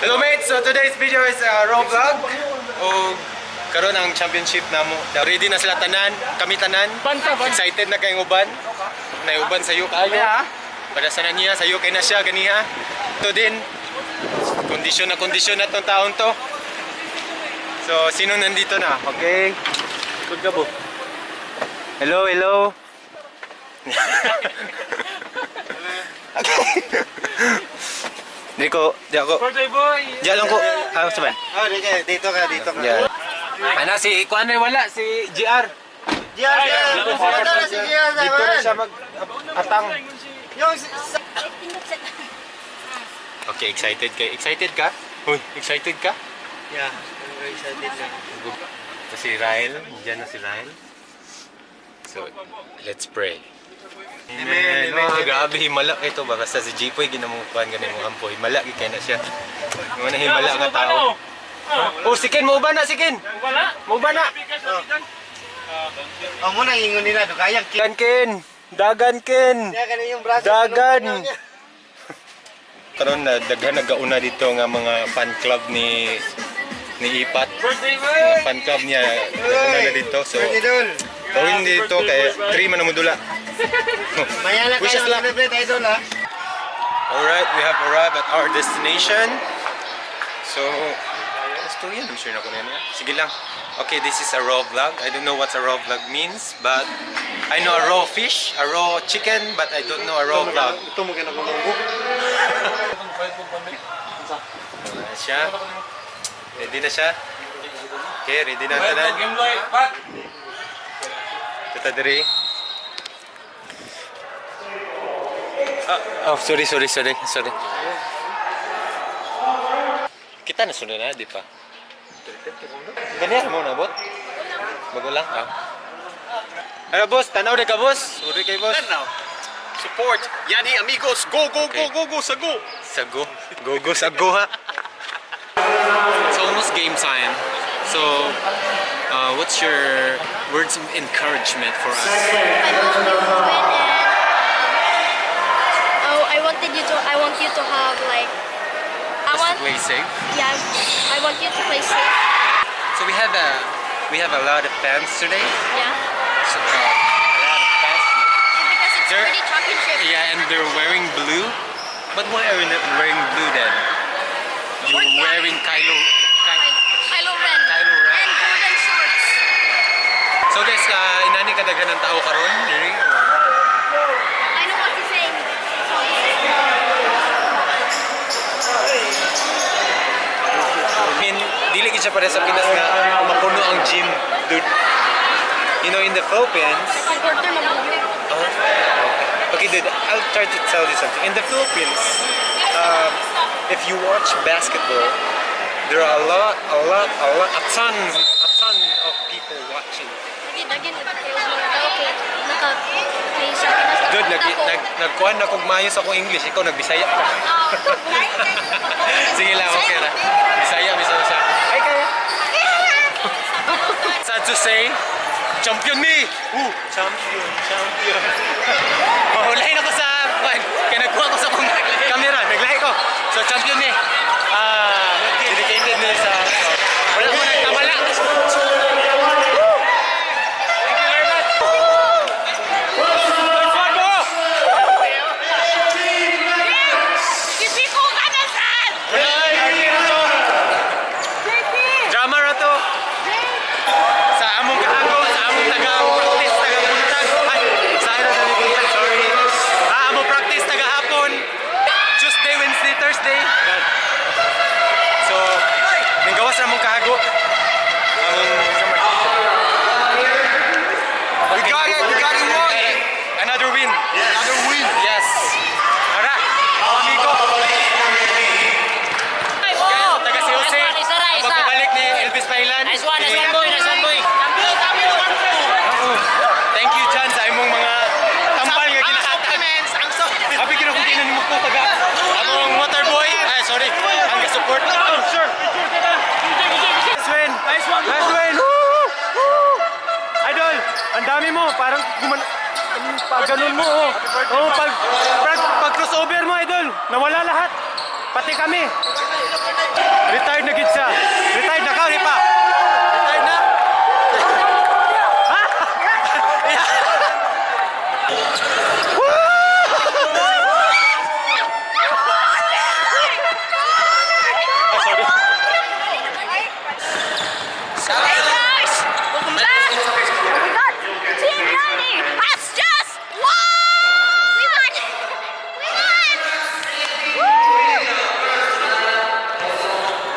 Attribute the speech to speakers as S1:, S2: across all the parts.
S1: Hello, mates! So today's video is a raw vlog. O karon ang championship namo. Ready na sila tanan, kami tanan. Excited na kayong uban. Na uban sa kayo. Para sa niya, sa kay na siya ganiha. Ito din. Kondisyon na tong taon to. So sino nandito na? Okay. Good ka bo. Hello, hello. Okay. Di ko, di ako.
S2: Birthday boy!
S1: Diyan lang ko. Ah, saban.
S3: Oh, dito, dito ka, dito ka.
S1: Yeah. Ana si kuan ay wala si GR.
S3: GR, GR. Ito na si GR.
S1: Dito na siya mag atang.
S3: Yung
S1: Okay, excited kay. Excited ka? Uy, excited ka?
S3: Yeah, I'm very excited na.
S1: Ito si Ryle, diyan na si Ryle. So, let's pray. Amen.
S3: Amen, amen.
S1: Oh, grabe himala kay to ba basta si Jipoy ginamukuan gani mo ampo himala gyud kay na siya. Mo na himala nga tao. Oh, si Ken mo ba na si Ken?
S2: Wala!
S1: Mo ba na?
S3: Oh, muna ingon nila do kayang ki.
S1: Dagan Ken. Dagan Ken.
S3: Kaya kanin yung braso.
S1: Dagan. Karon na daghan nagauna dito nga mga fan club ni ni Ipat.
S2: Birthday boy!
S1: Mga fan club niya nagauna na dito. So,
S3: Birthday idol.
S1: gawin dito kay 3 man ang mudula.
S3: Mayala
S1: Wish
S3: kayo
S1: us luck.
S3: celebrate idol ha.
S1: Alright, we have arrived at our destination. So, story yan. I'm sure na ko na yan. Sige lang. Okay, this is a raw vlog. I don't know what a raw vlog means, but I know a raw fish, a raw chicken, but I don't know a raw vlog.
S3: Ito mo kinakong munggo.
S1: Wala na siya. Ready na siya. Okay, ready na ang tanan.
S2: Game boy! Pat!
S1: Kita diri. Ah, oh, sorry, sorry, sorry, sorry. Kita na sunod na, di pa? Ganyan mo na, bot? Bago lang? Ah. Ano, boss? Tanaw na ka, boss? Sorry kay boss.
S4: Support Yani Amigos. Go, go,
S1: Okay.
S4: go, go, go, sago.
S1: Sago. Go, go, sago, ha?
S4: It's almost game time. So, what's your words of encouragement for us?
S5: I hope you win and oh, I want you to have like I
S4: Just to
S5: want
S4: play safe.
S5: Yeah, I want you to play safe.
S1: So we have a lot of fans today.
S5: Yeah.
S1: So, a lot of fans.
S5: Because it's
S1: They're-
S5: already championship.
S1: Yeah, and they're wearing blue. But why are you not wearing blue then? You're wearing Kylo.
S5: Kylo Ren.
S1: Kylo Ren.
S5: And golden shorts.
S1: So guys, inani kadaghan ng tao karon, diri?
S5: I know what you're saying. So this is
S1: I mean, dili gid siya pare sa Pinas nga mapuno ang gym, dude. In the Philippines,
S5: second quarter mag.
S1: Oh, okay, dude, I'll try to tell you something. In the Philippines, if you watch basketball, there are a lot, a lot, a lot, a ton of people watching.
S5: Lagi dagin kayo mga tao kay naka kay sa Pinas
S1: Dude, nag,
S5: nakapunta ko.
S1: nag, nagkuhan na kog maayo sa akong English, ikaw nagbisaya ka.
S5: Ah,
S1: Sige lang, okay ra. Bisaya, bisaya siya. Ay, kaya. Sad to say, champion me! Woo! Champion, champion. Mahulay na ko sa, kwan. Kaya nagkuha ko sa akong camera, naglahi ko. So, champion me. Ah, dedicated ni sa, wala ko nagkamala. Woo! Thank you very much. Nice one, mo!
S5: Ibiko ka na saan!
S1: Ay, na to. Drama ra to. Sa among kahago, sa among taga-practice, taga-buntag. Ay, sa ira sa buntag, sorry. Ah, among practice taga-hapon. Tuesday, Wednesday, Thursday. Yan. So, nanggawas na among kahago. Among
S4: We got it. We got it one.
S1: Another win.
S4: Another win.
S1: Yes. Tara, amigo. Kaya, taga si Jose.
S6: Nice one, isa,
S1: Ang
S6: isa.
S1: pagbabalik ni Elvis Pailan.
S6: Nice one, boy, nice one, boy. Champion, champion,
S1: Oo. Thank you, Chan, sa imong mga tampal nga ginahatag. Happy kina kung kinan mo ko taga. Among water boy. Ay, sorry. Ang support. Oh, sure. Nice win.
S2: Nice one.
S1: Nice win. Woo! Woo! Idol, ang dami mo. Parang guman pag ganun mo, oh. Oh, pag crossover mo, idol, nawala lahat. Pati kami. Retired na gid siya. Retired na ka, di pa? Retired na? Ha? Oh, sorry.
S5: Hey guys! Welcome back! We got Team 90 has just won! We won! We won! Woo!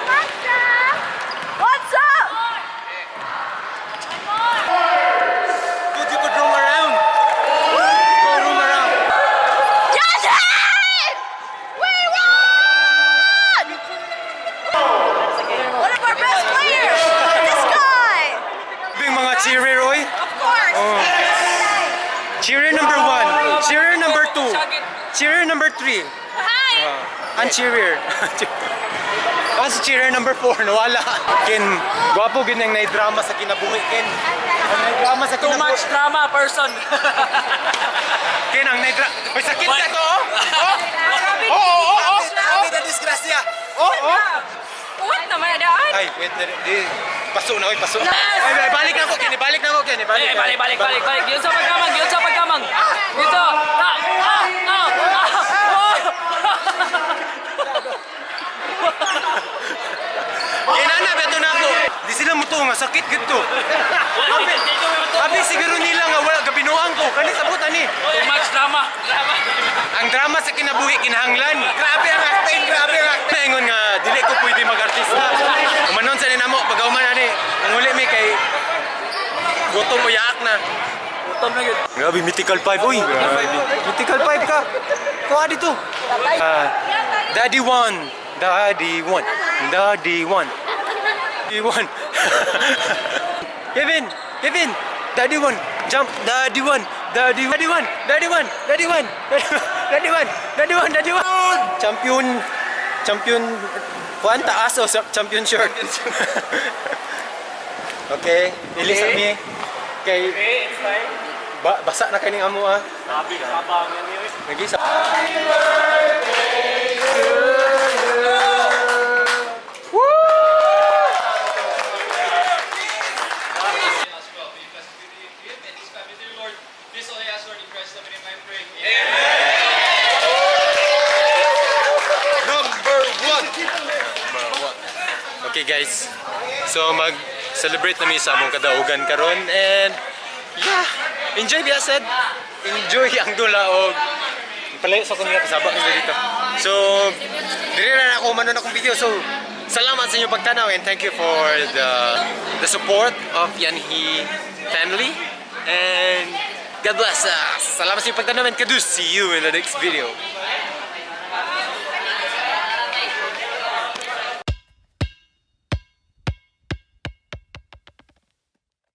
S5: What's up? What's up?
S1: Dude, you could roam around. Go roam around.
S5: Justin! We won! One of our best players! This guy!
S1: Yung mga cheerer, oy.
S5: Of course!
S1: Oh. Cheerer number 1. Cheerer number 2. Cheerer number 3.
S5: Hi!
S1: Ang cheerer. Ah, si cheerer number 4, nawala. Ken, gwapo gid nang drama sa kinabuhi, Ken. Ang drama sa
S6: Too
S1: kinabuhi.
S6: much drama, person.
S1: Ken, ang naidra... Uy, sakit na to, oh! Oh! Oh, oh, oh, oh!
S3: Grabe na disgrasya.
S1: Oh, oh!
S2: What naman daan?
S1: Ay, wait, di, paso na, oy, paso. Ay, ay, balik na ako, Ken, balik na ako, Ken, balik.
S6: Eh, balik, balik, balik, balik. Yun sa pagkamang, yun sa pagkamang. Dito. Ah, ah, ah, ah, oh.
S1: Ken, ana, beto na ako. Di sila mutuo nga, sakit gid to. Abi, abi siguro nila nga wala gabinuang ko. Kani sabot ani.
S6: Too much drama. Drama.
S1: Ang drama sa kinabuhi kinahanglan. Grabe ang acting, grabe ang acting. Ingon nga dili ko pwede mag-artista. Umanon sa ninamo pag human ani, ang uli mi kay gutom o yaak na.
S6: Gutom na yun.
S1: Grabe, Mythical 5. Uy, grabe. Mythical 5 ka. Kuha dito. Ah, Daddy 1. Daddy 1. Daddy 1. Daddy 1. Kevin! Kevin! Daddy 1. Jump. Daddy 1. Daddy Daddy 1. Daddy 1. Daddy 1. Daddy 1. Daddy 1. Daddy 1. Champion. Champion. Kuan taas o champion shirt. Okay. Ilis okay. Kay
S6: Okay, it's time.
S1: Ba basa na kaning amo ah.
S6: Grabe, sabang yan yun.
S1: Nag-isa.
S4: As well. May you bless the beauty of him and his family, dear Lord. This all I ask, Lord, in Christ's name I pray.
S3: Number 1.
S1: Okay guys. So mag-celebrate na mi sa among kadaugan karon and yeah, enjoy biya sad. Enjoy ang dula og palayo sa kanila kasaba nila dito. So diri na ako manon akong video. So salamat sa inyong pagtanaw and thank you for the support of Yanhi family and God bless us. Salamat sa inyong pagtanaw and kadus. See you in the next video.